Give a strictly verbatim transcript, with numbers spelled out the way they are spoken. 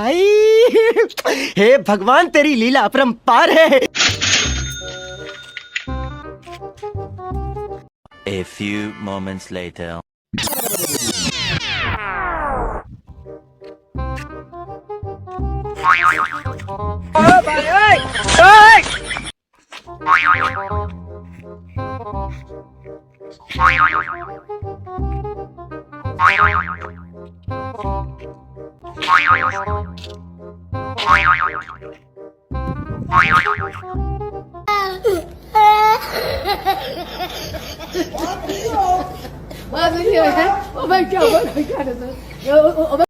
आई, हे भगवान, तेरी लीला अपरंपार है। A few moments later. Oh my God, oh my God.